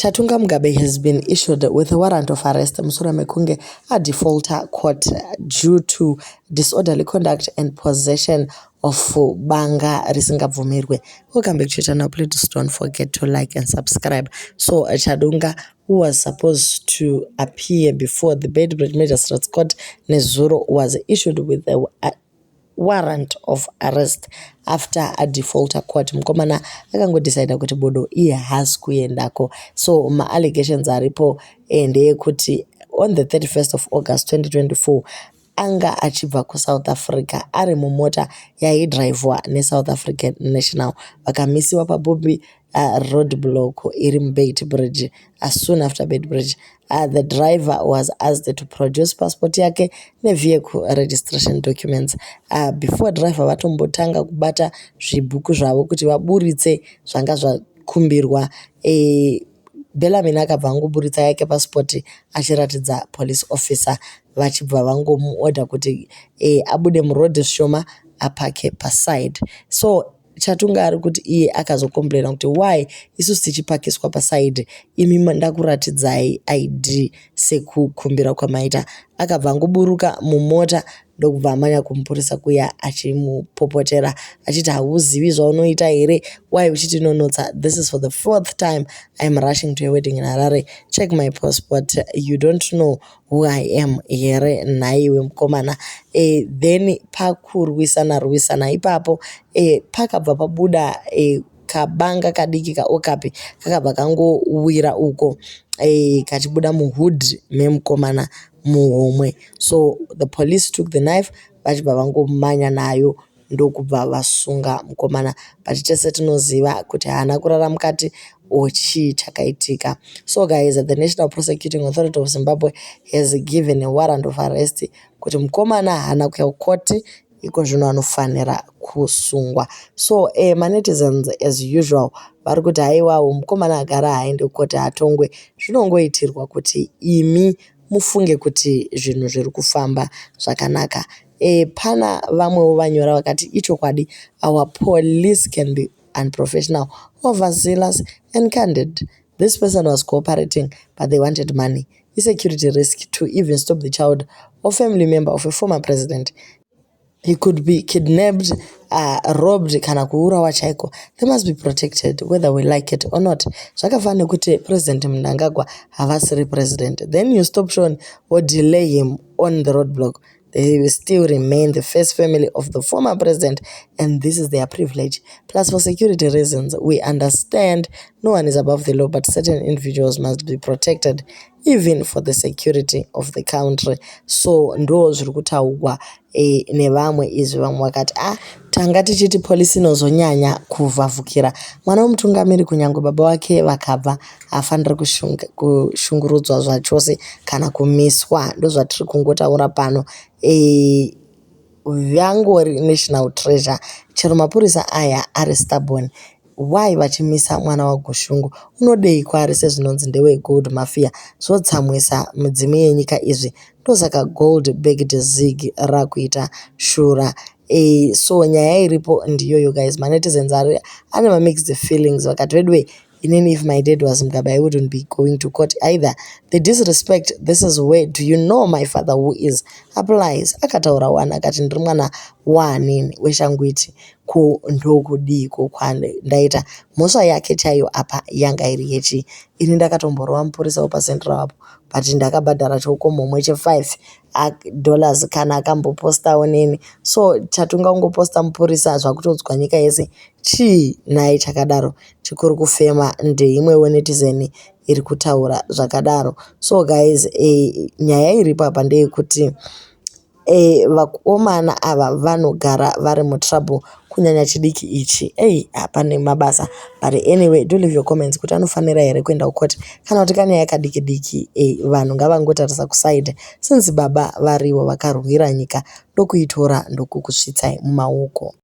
Chatunga Mugabe has been issued with a warrant of arrest mushure mekunge adefaulter court due to disorderly conduct and possession of banga risingabvumirwe. Welcome back to your channel. Please don't forget to like and subscribe. So Chatunga, who was supposed to appear before the Beitbridge Magistrates Court nezuro, was issued with a warrant of arrest after a defaulter court. Mukomana akangodecida kuti bodo, iye haasi kuendako. So maallegations aripo ndeyekuti on the 31st of August 2024 anga achibva kuSouth Africa ari mumota yaidhiraivhwa neSouth African national. Vakamisiwa paBobby road block iri muBeitbridge. Soon after Beitbridge, the driver was asked to produce passport yake nevehicle registration documents. Before driver vatombotanga kubata zvibhuku zvavo kuti vaburitse zvanga zvakumbirwa, Bellarmine akabva angoburitsa yake pasipoti achiratidza police officer, vachibva vangomuorder kuti abude murodhi zvishoma, apake paside. So Chatunga ari kuti iye akazocomplaina kuti why isusu tichipakiswa paside, imi ndakuratidzai ID sekukumbira kwamaita. Akabva angoburuka mumota, ndokubva amanya kumupurisa kuya achimupopotera achiti, "Hauzivi zvaunoita here? Why uchitinonotsa? This is for the fourth time I am rushing to a wedding in Harare. Check my passport. You don't know who I am here nhaiwe mukomana?" Then pakurwisana rwisana ipapo, pakabva pabuda kabanga kadiki kaokapi, kakabva kangowira uko kachibuda muhood memukomana muhomwe. So the police took the knife, vachibva vangomanya nayo, ndokubva vasunga mukomana. But tese tinoziva kuti haana kurara mukati or chii chakaitika. So guys, the National Prosecuting Authority of Zimbabwe has given a warrant of arrest kuti mukomana haana kuuya kukoti. Iko zvino anofanira kusungwa. So manetizens as usual vari kuti haiwawo, mukomana agara haaendi kukoti, haatongwe, zvinongoitirwa kuti imi mufunge kuti zvinhu zviri kufamba zvakanaka. Pana vamwewo vanyora vakati ichokwadi, our police can be unprofessional, overzealous and candid. This person was cooperating, but they wanted money. Isecurity risk to even stop the child or family member of a former president. He could be kidnapped, robbed kana kuurawa chaiko. They must be protected whether we like it or not. Zvakafanana nekuti President Mnangagwa havasiri president, then you stop Sean or delay him on the roadblock. They will still remain the first family of the former president, and this is their privilege. Plus, for security reasons, we understand no one is above the law, but certain individuals must be protected even for the security of the country. So ndo zviri kutaurwa nevamwe izvi. Vamwe vakati, "A ah, tanga tichiti polisi inozonyanya kuvhavhukira mwana wemutungamiri, kunyange baba vake vakabva, haafaniri kushungurudzwa zvachose kana kumiswa." Ndozvatiri kungotaura pano. Vangori national treasure, chero mapurisa aya ari stubborn. Why vachimisa mwana waGushungo? Unodei kwaari, sezvinonzi ndewegold mafia? Zvotsamwisa midzimu yenyika izvi. Ndosaka gold backed ZiG rakuita shura. So nyaya iripo ndiyoyo guys. Manetizens ari ane mamixed feelings. Vakati, "Vedwe, inini if my dad was Mugabe, I wouldn't be going to court either. The disrespect, this is where 'Do you know my father who is' applies." Akataura one akati, "Ndiri mwana waanini weshangwiti, ko ndokudiko kwandaita?" Mhosva yake chaiyo apa yanga iri yechi? Ini ndakatomborova mupurisa wepacentral apo, but ndakabhadhara chiokomuhomwe che$5 kana akambopostawo neni. So Chatunga ungoposta mupurisa, zvakutodzwa nyika yese. Chii nhai chakadaro chikuri kufema? Ndeimwewo netizen iri kutaura zvakadaro. So guys, nyaya iripo apa ndeyekuti vakomana ava vanogara vari mutrouble, kunyanya chidiki ichi. Ei, hapane mabasa. But anyway, do leave your comments kuti anofanira here kuenda kukoti kana kuti kanyaya kadiki diki. Vanhu ngavangotarisa kuside, since baba varivo vakarwira nyika ndokuitora ndokukusvitsai mumaoko.